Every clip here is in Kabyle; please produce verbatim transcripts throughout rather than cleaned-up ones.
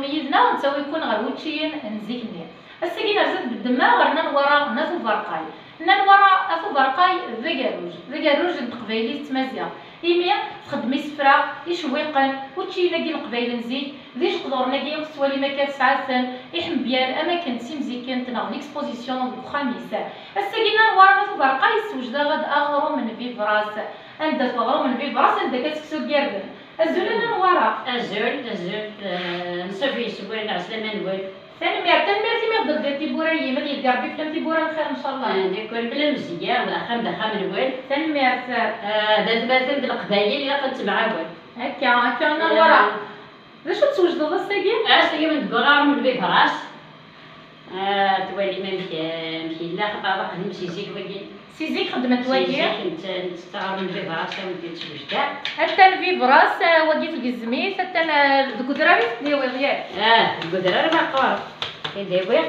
Yid-neɣ nettawi-ken ɣer wuččiyen n zik-nni. Ass-agi nerza-d beddemma ɣer Nna Nwara n At Uberqay. Nna Nwara n At Uberqay d agerruj, d agerruj n teqbaylit d tmaziɣt. Imi txeddem isefra icewwiqen, uččiyen-agi n Leqbayel n zik, d ijeqduren-agi akk tettwalim akka tesɛa-ten, iḥembyal am akken d timzikkent neɣ d l'exposition deg uxxam-is. Ass-agi Nna Nwara n At Uberqay tessewjed-aɣ-d aɣrum n Vivras. Anda-t weɣrum n Vivras, anda akka seksu n yirden? Azul a Nna Nwara. Azul, azul, eh, ansuf yes-wen, ɛeslama-nwen. Tanemmirt, tanemmirt imi ɣ-d-teldiḍ tiwwura-yim, ad yeldi Rebbi fell-am tiwwura n lxir, ncallah. Eh, d akken bla mzeyya, d axxam d axxam-nwen. Tanemmirt. Eh, d atmaten d Leqbayel, ilaq ad nettemɛawan. Akka, akka a Nna Nwara. Eh. D acu tessewjdeḍ ass-agi? Ass-agi wen-d-wwiɣ aɣrum n Vivras. Ah, twalim amek, amek yella, xaṭer ad xedmen si zik wagi. Si zik xeddment wagi? Si zik nett-, nettett aɣrum n Vivras, a wen-d-yettwejdeɛ. Atan Vivras, ah, wagi tgezzem-it, atan, ah, deg udrar i t-id-iwiḍ, yak? Ah, deg udrar imeqqer i d-iwiɣ.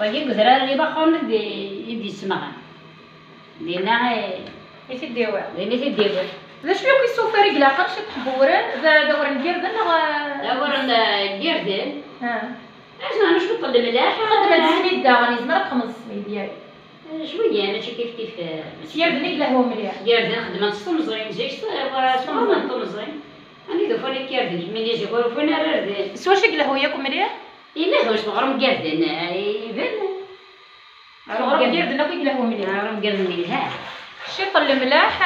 Wagi deg udrar imeqqer i d-, i d-yessemɣan. Dinna, eh, i t-id-iwiḍ. Dinna i t-id-iwiḍ. D acu yakk isufar i ilaqen ciṭṭaḥ n wewren? D, d awren n yirden neɣ, eh? D awren, eh, n yirden. Ah. Acu, acu ṭṭel mliḥ. Xedmet smid daɣen, yezmer ad texmeḍ smid, yak? Eh, cwiya, mačči kif kif, eh, s yirden i yelha umliḥ. S yirden xedmen s temẓin, zik s, eh, s temẓin. Anida ufan akka irden, kemmini zik ur ufan ara irden. S wacu i yelha yakk mliḥ? Yelha s uɣrum n yirden, eh, iban. Aɣrum n yirden akk i yelha umliḥ. Aɣrum n yirden yelha. Ciṭ n lemlaḥ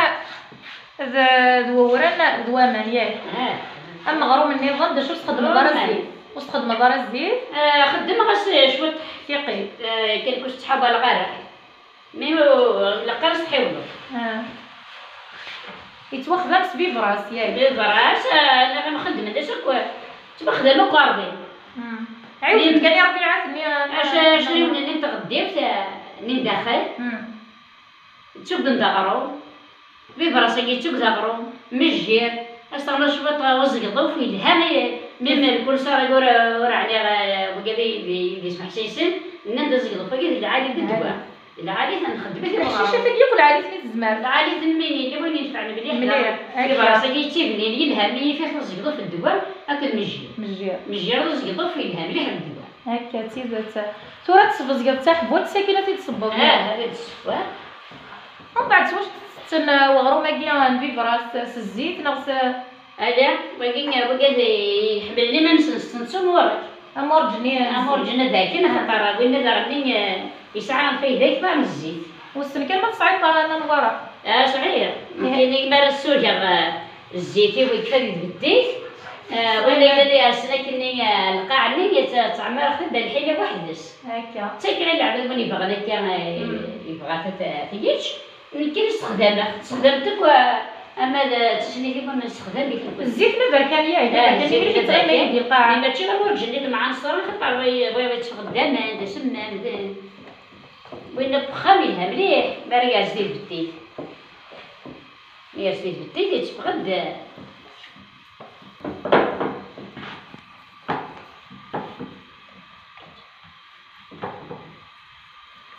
d, d wewran d waman, yak? Ah. Am uɣrum nniḍen, d acu ur txeddmeḍ ara zzit? Ur txeddmeḍ ara zzit? Ah, xeddmeɣ-as cwiṭ tiqit. Ah, kan ur ttḥawaleɣ ara. Mi ur ilaq ara s tḥiwleḍ. Ah. Yettwaxdam s bibras, yak? Bibras, ah, neɣ mxeddmen d acu akk. Ttwaxdam akk arḍi. Hmm. Ɛiwden kan irbiɛat-nni, ah, acu, acu yumnen n tɣeddimt, ah, nni n daxel. Hmm. Ttugden d aɣrum. Bibras-agi yettug d aɣrum, mejjir, ad s-ternuḍ cwiṭ n uzegḍuf yelha, mi, mi, mi lkul sara ur, ur ɛniɣ, eh, wigad i d, i d-ismeḥsisen, nnan-d azegḍuf-agi d lɛali d ddwa. Lɛali nxeddem-it i meɣra. Lḥacicat-agi akk lɛali-ten i tezmert. Lɛali-ten mi yella wayen inefɛen mliḥ. Mliḥ, akka. Bibras-agi yettibnin yelha, mi yif-it uzegḍuf d ddwa akked mejjir. Mejjir. Mejjir d uzegḍuf yelha mliḥ d ddwa. Akka, d tidet. Tura tesbezgeḍ taḥbult, sakin ad t-id-tessewweḍ. Ah, ad t-id-ssewweɣ. Umbeɛd, s wacu tetten, uh, weɣrum-agi n Vivras, s zzit neɣ s... Ala, wagi, wagi ad iḥemmlen iman-nsen s tsensu n wurǧ. Am urǧ-nni. Am urǧ-nni d akken, axaṭer winna daɣen, uh, yesɛa lfayda akter n zzit. Wissen kan ma tesɛiḍ, a Nna Nwara? Ah, sɛiɣ. Ih. Nekkini mi ara ssugeɣ, uh, zzit-iw yekfa di tbeddit, uh, win yellan yersen akkenni, uh, lqaɛ-nni, tt-, ttɛemmireɣ-t-id a lḥila weḥd-s. Akka. Ttakiɣ i leɛbad win yebɣan akka, eh, yebɣa ad t-, ad t-yečč. Nekk i t-ssexdameɣ. Ssexdameɣ-t akk, eh, ama d, eh, d tislit-iw, ama nessexdam-it akk. Zzit n aberkan, yak, d aberkan, zzit n aberkan. Imi mačči am urǧ-nni n lemɛanṣer, xaṭer bɣiɣ, bɣiɣ yetteffeɣ-d d aman, d asemmam, d winna n wexxam yelha mliḥ, mi ara yers di tbettit. Mi yers di tbettit, yetteffeɣ-d.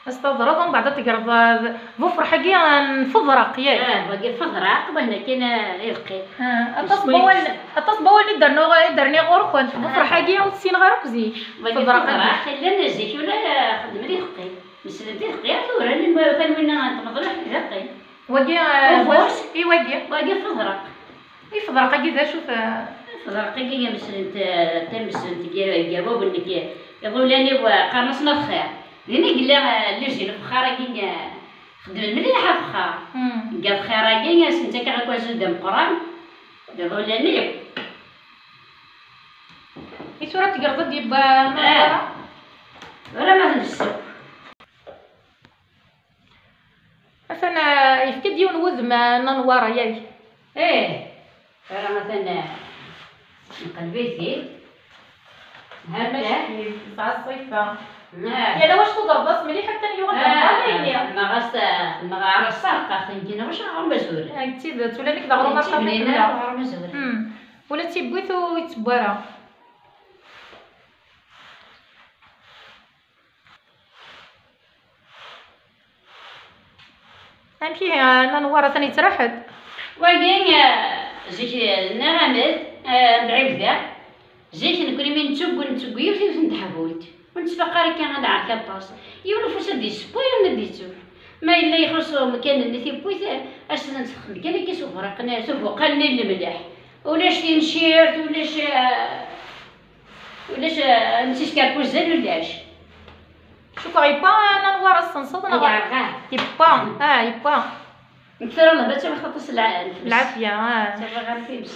Ad s-tadreḍ, umbeɛd ad tegreḍ, uh, bu ufreḥ-agi n feḍraq, yak? Ah, wagi feḍraq, wahna kan, ah, ibeqqi. Ah, aṭas n wawal, aṭas n wawal i d-rnuɣ, i d-rniɣ ɣur-kent, bu ufreḥ-agi ur t-ssineɣ ara akk zik. Wagi feḍraq-agi. Feḍraq, llan zik ula, ah, xeddmen ibeqqi. Meslen ibeqqi, tura, atan winna n tmeḍriḥt d ibeqqi. Wagi, ah, ufus. I wagi? Wagi feḍraq. I feḍraq-agi d acu-t? Feḍraq-agi tamesrent, tamesrent n Gawab-nnek, iḍulan-iw qqaren-asen Afexxar. Din i yella, eh, lluzin Afexxar-agi, eh, xeddmen mliḥ Afexxar. Hmm. Deg Afexxar-agi, asen-ttakeɣ akk azul d ameqqran. D iḍulan-iw. I tura tegreḍ-d yewwa, eh, tura ma ten-nessew. Atan, ah, yefka-d yiwen wudem, ah, Nna Nwara, yak? Ih, tura atan, ah, nqelleb-it-id. Hata. Mačči yesɛa ṣṣifa. Ah. Yal awac tudreḍ-as mliḥ, atan yuɣal d ameqqran. Ah, xedmeɣ-as, ah, xedmeɣ ara ṣṣerqeɣ, tenkin wac aɣrum azuran. Ah, d tidet, ula nekk d aɣrum ara qqaren aɣrum azuran. Hmm. Ula d tibbit ur yettebbi ara. Amek ihi, a Nna Nwara, atan yettraḥ-d? Wagi, eh, zik, eh, nniɣ-am-d, eh, mebɛid da. Zik, nekkni mi nettuggu, nettuggu yiwet yiwet n teḥbult. Ur nettfaq ara akka ad nɛerk aṭas. Yiwen ufus ad d-yesseww, yiwen ad d-yettu. Ma yella ixuṣṣ umkan-nni tiwwit, ad s-nexdem kan akka s uberriq-nni, s ubuqal-nni n lemleḥ. Ulac tincirt, ulac, eh, ulac, eh, amsiskerkuzan, ulac. Cukkeɣ yewwa Nna Newwara, tessenseḍ neɣ? Yeɛreq-aɣ. Yewwa, ah, yewwa. Nekk tura Allah ma ttawiɣ aṭas n lɛafya, ah. Ttawiɣ ɣer times.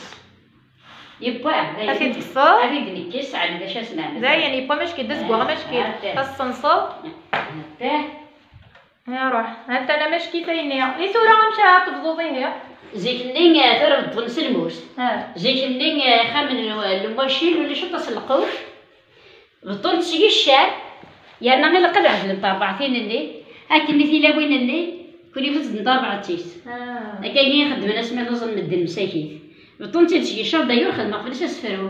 Yewwa, dayen. Ad t-id-tekkseḍ? Ad t-id-nekkes, ɛni d acu as-nɛmel? Dayen, yewwa amackid, d azeggaɣ amackid. Ad t-tenseḍ? Iruḥ. Anta amackid-nni? I tura amek ara tebduḍ ihi? Zik-nni, eh, tura beṭṭlen s lmus. Ah. Zik-nni, eh, ixxamen n, n lmacin, ulac aṭas n lqut. Beṭṭunt seg ccer, yerna ilaq ad ɛedlent terbaɛtin-nni, akken i tilawin-nni, kul yiwet ad d-teddu terbaɛt-is. Ah. Akkagi i xeddmen asmi lluẓen medden msakit. Beṭṭunt-id seg ccer, d'ailleurs xedmeɣ fell-as asefru.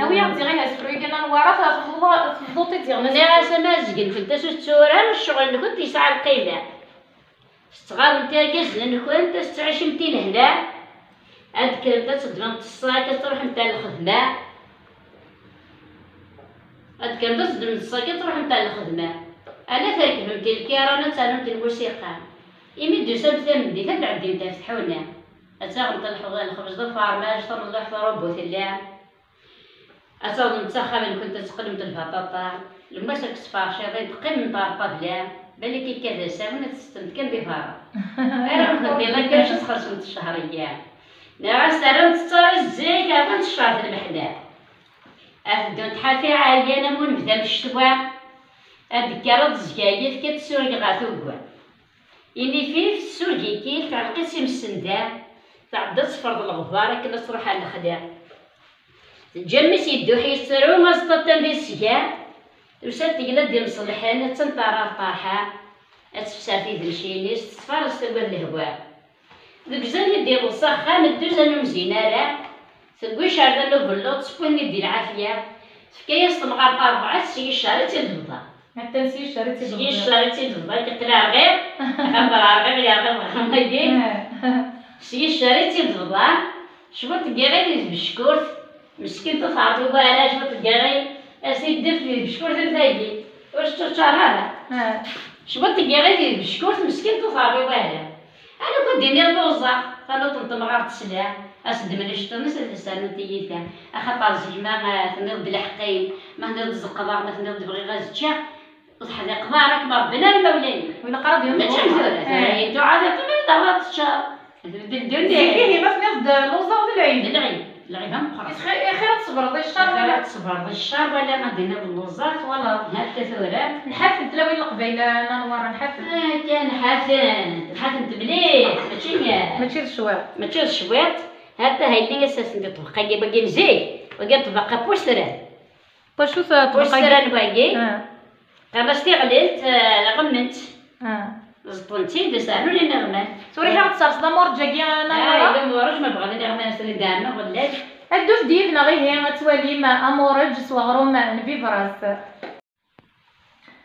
Awi-aɣ-d diɣ ihi asefru-agi n Anwara, tebduḍ-, tebduḍ-t-id diɣ. Nniɣ-as, amazeg-nkent, a sus tturam, ccɣel-nkent yesɛa lqima. Tettɣaḍemt irgazen-nkent, ad tettɛicemt i lehna, ad tekkremt ad teddmemt ṣṣak, ad truḥemt ar lxedma, ad tekkremt ad teddmemt ṣṣak, ad truḥemt ar lxedma, ala terkbemt i lkiran, ad ternumt lmusiqa, imi d-tusamt tameddit, ad tɛeddimt ɣer tḥuna, ad taɣemt lḥeḍ-, lxebz d ufermaj, tameẓẓuɣt, ṛubu tella. Ad tawḍemt s axxam-nkent, ad teqqnemt lbaṭaṭa, lemwas akked tferciḍin, teqqimemt ɣer ṭṭabla, balak akka d asawen ad tettettemt kan di berra. Ara ur kent-ilaq ara ad txellṣemt ccehṛiyya. Nniɣ-as terramt-tt ara zik, rnumt ccehṛ d lmeḥna. Ad teddunt ḥafi ɛeryan am unebdu am ccetwa, ad d-tekker ad teẓga yifk, ad tessureg ɣer tugga. Inifif, tessureg-ik-id, tɛelleq-itt s imsenda, tɛedda ad teffreḍ leɣbar akken ad truḥ ar lexla. Teǧǧa mmi-s yedduḥ yettru, aẓeṭṭa attan di tesga, tusa-d tegla d imṣelḥen, attan terra ṭerḥa, ad tefser tidemcin-is, tettfaṛas tugad lehwa. Deg uzal i d-iweḍ s axxam, dduz ur nezin ara, tewwi icerdan ubelluḍ, tewwi-ten-id di lɛafya, tefka-yas temɣart rebɛa, s yiccer i tt-id-tebḍa. Attan s yiccer i tt-id-tebḍa. S yiccer i tt-id-tebḍa, yeqqel rɣiɣ, axaṭer rɣiɣ yerɣiḍ axxam-agi. Ah. S yiccer i tt-id-tebḍa, cwiṭ n yiɣil d tbeckurt, meskint ur terbi wara, cwiṭ n yiɣil, as-id-tefk di tbeckurt am tagi, ur s-tt-ččar ara. Ah. Cwiṭ n yiɣil di tbeckurt, meskint ur terbi wara. Ala, ur d-iniɣ luẓeɣ, taluṭ n temɣart tesla, as-ddmen iceṭṭen-is, ad as-rnun tiyita. Axaṭer zik ma, eh, tenniḍ-d lḥeqq-im, ma tenniḍ-d zeqqḍeɣ, ma tenniḍ-d bɣiɣ ad ččeɣ, ur teḥdiqeḍ ara, ur kem-ṛebban ara imawlan-ik. Ur ilaq ara ad yumneḍ. Mačči am tura, tura, eh, tuɛad iṭṭen ad taweḍ ad teččeḍ. Tbeddel ddunit. Zik ihi ma tenniḍ-d luẓeɣ d lɛib. D lɛib, d lɛib ameqqran. Xir, xir ad tṣebreḍ i ccer. Xir ad tṣebreḍ i ccer, wala ad d-tiniḍ luẓeɣ. Voilà. Hatta tura. Nḥafen tlawin n Leqbayel, Nna Newwara, nḥafen. Akka nḥafen, nḥafen-t mliḥ, mačči. Mačči d cwiṭ. Mačči d cwiṭ. Hatta ha yelli asasen di ṭṭbeq-agi, wagi n zik, wagi n ṭṭbeq apustran. Wacu-t ṭṭbeq-agi? Apustran wagi. Ah. Qqaren-as tiɣlilt, eh, ɣemmant. Ah. Ẓeṭṭen-tt-id, sɛan ula iniɣman. Tura ihi ad tesserseḍ amuṛeǧ-agi, Nna Newwara? Ah, yella amuṛeǧ, ma bɣan iniɣman, ad ten-id-ɛemmeɣ, ulac. Ddut-d yid-neɣ ihi, ad twalim amuṛeǧ s weɣrum n Vivras.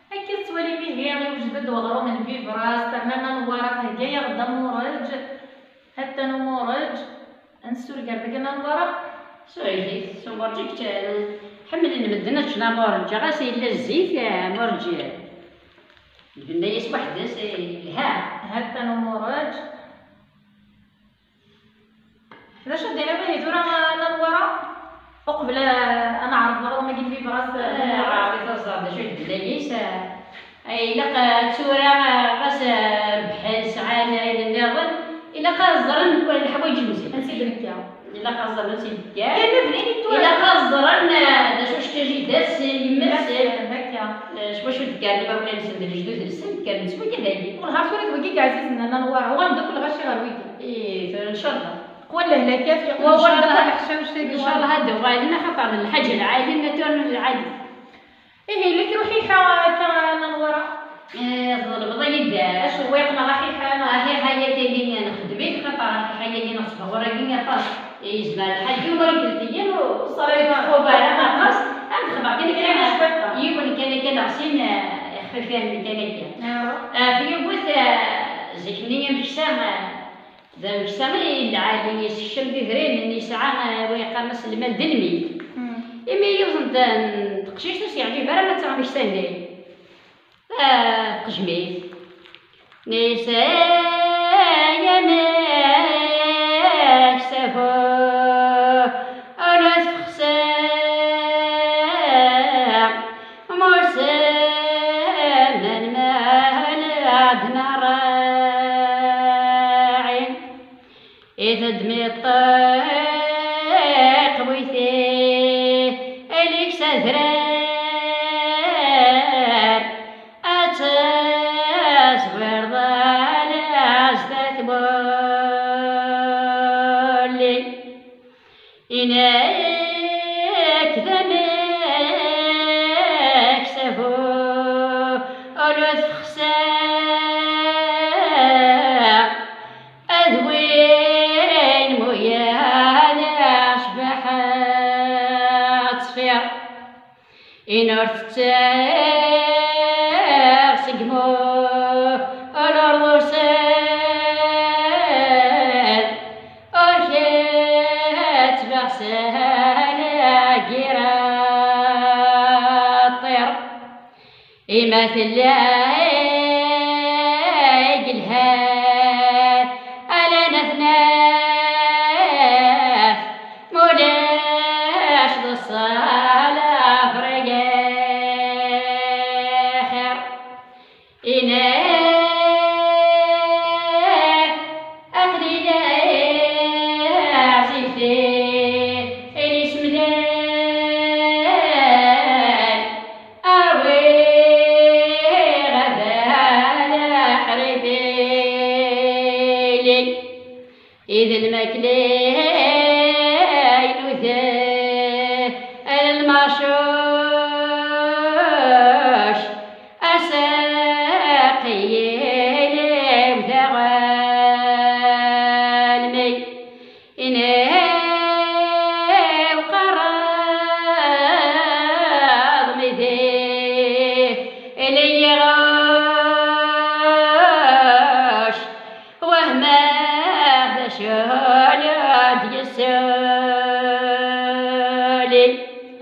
Akka tettwalim ihi, iwjed-d weɣrum n Vivras, terna Nna Newwara thegga-yaɣ-d amuṛeǧ. Hattan umuṛeǧ. Ad nessureg ar dagi Nna Newwara? Sureg-it, s umuṛeǧ i yeččan. Ḥemmlen medden ad ččen amuṛeǧ, ɣas yella zzit, eh, amuṛeǧ lbenna-yas weḥd-s, eh, yelha. Hattan umuṛeǧ. D acu d-tiniḍ ihi tura, Nna Newwara? Uqbel, eh, ad neɛreḍ aɣrum-agi n Vivras, eh, eh, ɛreḍ-it ad ẓreḍ d acu i d-tella yis, eh, eh, ilaq, eh, tura, eh, ɣas, eh, rebḥen, sɛan ayen nniḍen, ilaq ad ẓren mkul leḥwayeǧ n zik. Ansi d-nekka. Ilaq ad ẓren ansi d-nekka. Yerna bnin i tura. Ilaq ad ẓren, eh, d acu s tjajidat, s yemma-tsen. Akka. Eh, s wacu d-kkren imawlan-nsen d lejdud-nsen, kkren s wigi dagi. Wellah tura d wigi i ɛzizen, Nna Newwara, uɣalen-d akk lɣaci ɣer wigi. Ih, tura, ncallah. Qwan lehlakat, yeqwa wawal d akken leḥcawec-agi. Ncallah ad d-uɣalen, axaṭer d lḥaǧa lɛali, ma tura lɛali. Ihi, yella kra uḥiḥa akka, Nna Newwara? Eh, tḍelbeḍ-iyi-d. Acewwiq neɣ aḥiḥa neɣ? Aḥiḥa-yagi nexdem-it, axaṭer aḥiḥa-yagi neɣ sbeɣur-agi aṭas. Yezmer lḥal yiwen ur igeltiyen u ur yettxubu ara aṭas. Ad xedmeɣ kan akka yiwen kan akka neɣ sin, eh, ixfifan kan akka. Ɣef yiwet, eh, zik-nni ameksa, eh, d ameksa i lɛali, yessekcem d idrimen, yesɛa, eh, wa yeqqaren-as lmal d lmil. Mm. Imi yiwet n teqcict ur s-yeɛǧib ara ma d taɣmist-agi, tqejjem-it. Nisa yamek safu ur tfexsa, musemman ma d-nraɛi. Itedmi ṭṭiq witi ilik s adrar, ad taswireḍ ala zdat wulli. Inek d amek safu ur tfexsa, ad win muyan acbaḥ ttfir. In ur tettaɣ seg muhur ur ḍusen, ur kettbeɣ s lgira ṭṭir. Ima tella i yelhan ala natnaf, mulac d ṣṣala afriga xir. Ina aqli la ɛzifti ilismdan, awiɣ abal aḥribili. Id lmakla inuda ala lmacuc, asaqi yili-w d aɣalmi. Ina-w qaraḍ midi ili yiɣuc. Wehmeɣ d acu d-yessuli.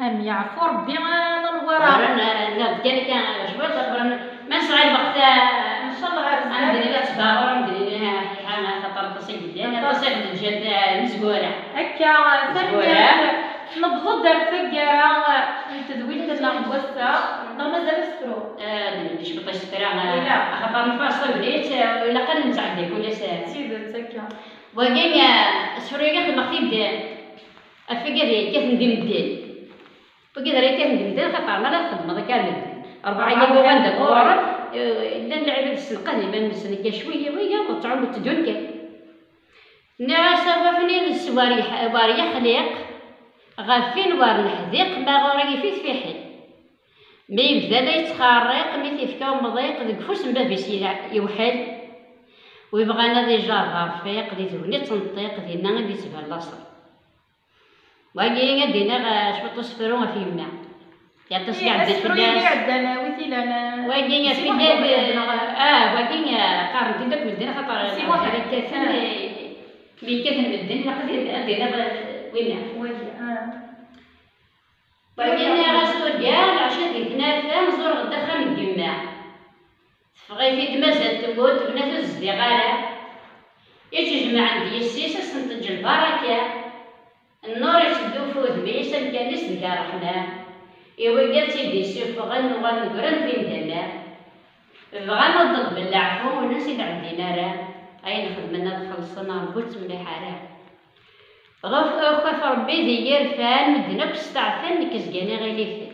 Am yeɛfu Rebbi, a Newwara. Ur n-, n-, d kan akka, cwiṭ, ur n-, ma nesɛa lweqt, a, ncallah ar zdat. Amednil ad tbaɣur, amednil, ha, ha, ha, xaṭer aṭas i yellan, aṭas i ɣ-d-ǧǧan, a, imezwura. Akka, imezwura. Tanemmirt. Newweḍ-d ar taggara n tedwilt-nneɣ n wass-a, neɣ mazal asefru? Ah, d-, d-, cwiṭ isefra, ah, ilaq. Axaṭer nfaṛes tagnit, ah, ilaq ad nettɛeddi kul ass, ah. D tidet, akka. Wagi, ah, asefru-agi xedmeɣ-t-id, ah, ɣef wigad yekkaten di medden. Wigad ara yekkaten di medden, axaṭer mi ara txedmeḍ akka ar medden. Rebɛa-agi uɣalen-d ɣur-m, eh, llan lɛibad ssenqaden iman-nsen akka cwiya, wiyaḍ ttɛumun tteddun kan. Nniɣ-as, a bab-nni, s war yex-, war yexliq, ɣef win war neḥdiq, ma ɣur-i yif-it fiḥel. Mi yebda la yettxerriq, mi t-yefka umḍiq, deg ufus n bab-is yila-, yewḥel. Wi bɣan ad ijerr d arfiq, di tegnit n ṭṭiq, dinna i d-yettban laṣel. Wagi ad d-iniɣ, eh, cwiṭ usefru ɣef yemma. Yaṭas i, i iɛeddan asefru fell-as. Iɛeddan, eh, wi t-ilan, eh, wagi, si Muḥend afidad, Uḥmed, eh, neɣ? Ah, wagi, eh, qqaren-t-id akk medden, axaṭer, si Muḥend, eh, mi kkaten medden, ilaq ad d-, ad d-iniɣ, eh, winna. Wagi, ah. Wagi, nniɣ-as urgaɣ, leɛca di tnafa, ẓureɣ-d axxam n yemma. Teffeɣ-it-id mazal temmut, tebnat ur zdiɣ ara. Ittejmaɛen-d yessi-s, ad sen-teǧǧ lbaraka. Nnur itteddu f udem-is, amkan-is deg ṛṛeḥma. I wigad tt-id-isuffɣen, uɣalen negren d imdanen. Bɣan ad ḍelben leɛfu, ur sen-ɛeddin ara. Ayen xedmen ad xellṣen, Ṛebbi ur ttemliḥ ara. Ɣef ukaf Ṛebbi d iyi-irfan, medden akk steɛfan, nekk zgan iɣilifen.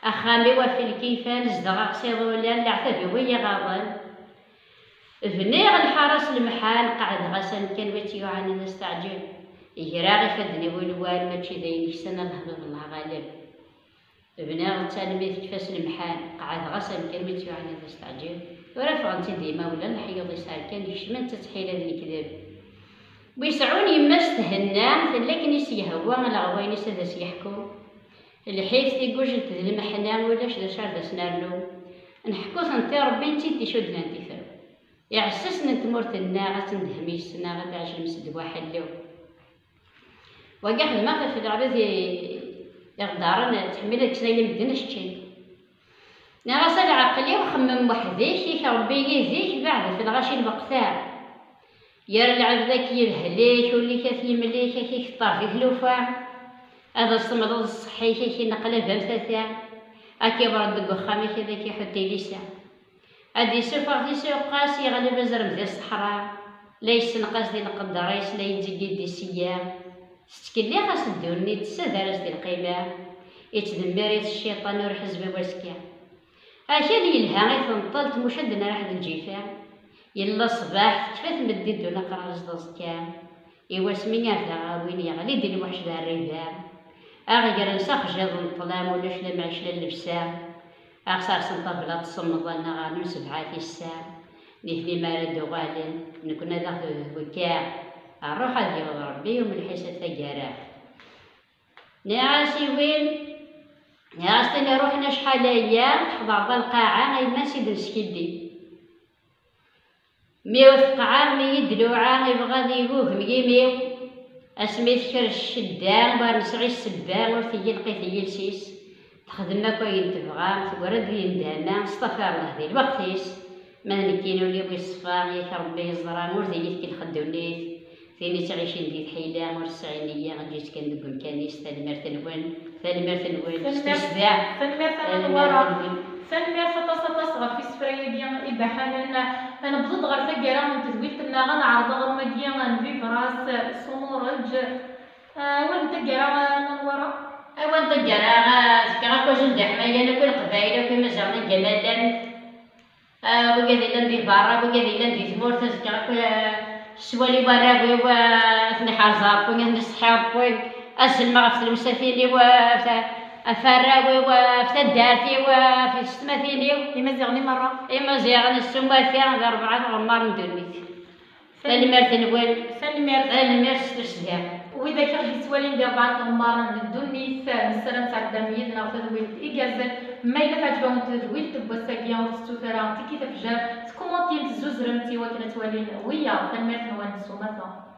Axxam-iw ɣef lkifan, zedɣeɣ s iḍulan, leɛtab-iw i yi-ɣaḍen. Bniɣ lḥara s lemḥan, qeɛdeɣ-as amkan wi tt-yuɛan ad as-teɛǧeb. Greɣ ifadden-iw i lwal, mačči d ayen iksan ad hbeb Llah ɣaleb. Bniɣ d talmit tekfa s lemḥan, qeɛdeɣ-as amkan wi tt-yuɛan ad as-teɛǧeb. Ur afɣen-tt-id imawlan, leḥyuḍ-is rkan, kecmen-tt ttḥila d lekdeb. Wi seɛɛun yemma-s thenna, tella akken i s-yehwa, leɣwayen-is ad as-yeḥku. Lḥif, tigujelt d lmeḥna, ulac d acu ara d as-nernu. Neḥku-tent i Ṛebbi, netta i d-icudden tifraw. Iɛessasen n tmurt-nneɣ, ad tendhem yes-neɣ, ad teɛjem s ddwa ḥellu. Wagi xedmeɣ-t ɣef leɛbad i, Iɣeddaren ttḥemmil ad kksen ayen i medden ad ččen. Nniɣ-as: a lɛeql-iw, xemmem weḥd-k, ik Ṛebbi yid-k, beɛdet lɣaci lweqt-a. Ger lɛebd ad k-yebhlek, ul-ik ad t-yemlek, ad k-ikeṭṭer di tlufa. Ad as-temleḍ ṣṣeḥḥa-ik, ad k-ineqlab am tata. Ad k-ibren deg uxxam-ik, ad ak-iḥudd tilisa. Ad d-isuffeɣ tisuqas, yeɣleb azrem di ṣṣeḥra. La yessenqas di lqedder-is, la yettzeggid di sseyya. Tettkellix-as ddunit, tessader-as di lqima. Ittdemmir-it cciṭan, ur ḥezb i wazekka. Akal yelha i tenṭelt, muc ad d-nraḥ d lǧifa. Yella ṣṣbeḥ, tekfa tmeddit d unaqraẓ d aẓekka. I wasmi ar daɣ win yeɣli-d lweḥc d rriba. Aɣ-gren s axjiḍ n ṭṭlam, ulac la mɛic la llebsa. Aɣ-sersen ṭṭabla tṣemmḍ, annaɣ rnu sebɛa tissa. Nitni mi ara d-uɣalen, nekkni ad aɣ-tebded wekka. Ṛṛuḥ ad yaweḍ Ṛebbi yum lḥisab taggara. Nniɣ-as i win, nniɣ-as tini ruḥen acḥal aya, tḥeḍreḍ a lqaɛa, a yemma-s i d-neskiddib. Mi ur teqɛa, mi i d-luɛa, ibɣa ad igugem yimi-w. Asmi tekrec ccedda, ur nesɛi ssebba, ur tegi lqit i yiles-is. Texdem akk ayen tebɣa, tegra-d di ndama, s ṭṭafa Allah di lweqt-is. Ma d nekkini ul-iw iṣfa, yak Ṛebbi yeẓra, ur d iyi-tkellex ddunit. Tin ittɛicin di tḥila, ur tesɛi nniya, ǧǧiɣ-tt kan deg umkan-is. Tanemmirt-nwen, tanemmirt-nwen, s tussda. Tanemmirt a Newwara. Tanemmirt-nwen. Tanemmirt aṭas, aṭas ɣef isefra-agi ibaḥanen. Nebded ɣer taggara n tedwilt-nneɣ, ad neɛreḍ aɣrum-agi n Vivras s umureǧ. Ah, awal n taggara, a Newwara? Awal n taggara, ah, fkiɣ akk azul d iḥmayan, akk i Leqbayel, akk imaziɣen i Gamalan. Ah, wigad yellan di berra, wigad yellan di tmurt, azekka akk, ah, s wali warraw-iw, ah, ad ten-iḥrez Ṛebbi, ad ten-iṣeḥḥi Ṛebbi, ad sellmeɣ ɣef tlewsatin-iw, ah, ɣef ta-, ɣef warraw-iw, ah, ɣef taddart-iw, ah, ɣef tsetmatin-iw. Imaziɣen i merra. Imaziɣen s umata d rebɛa tɣemmar n ddunit. Tanemmirt-nwen. Tanemmirt. Tanemmirt s tussda. Widak i ɣ-d-yettwalin di rebɛa n tɣemmaren n ddunit, nessaram tɛeddam yid-neɣ tadwilt igerrzen. Ma yella teɛǧeb-awen tedwilt n wass-agi, ur tettut ara tiki tafejjart, tkumantim, tezzuzrem-tt i wakken ad twalin wiyaḍ. Tanemmirt-nwen s umata.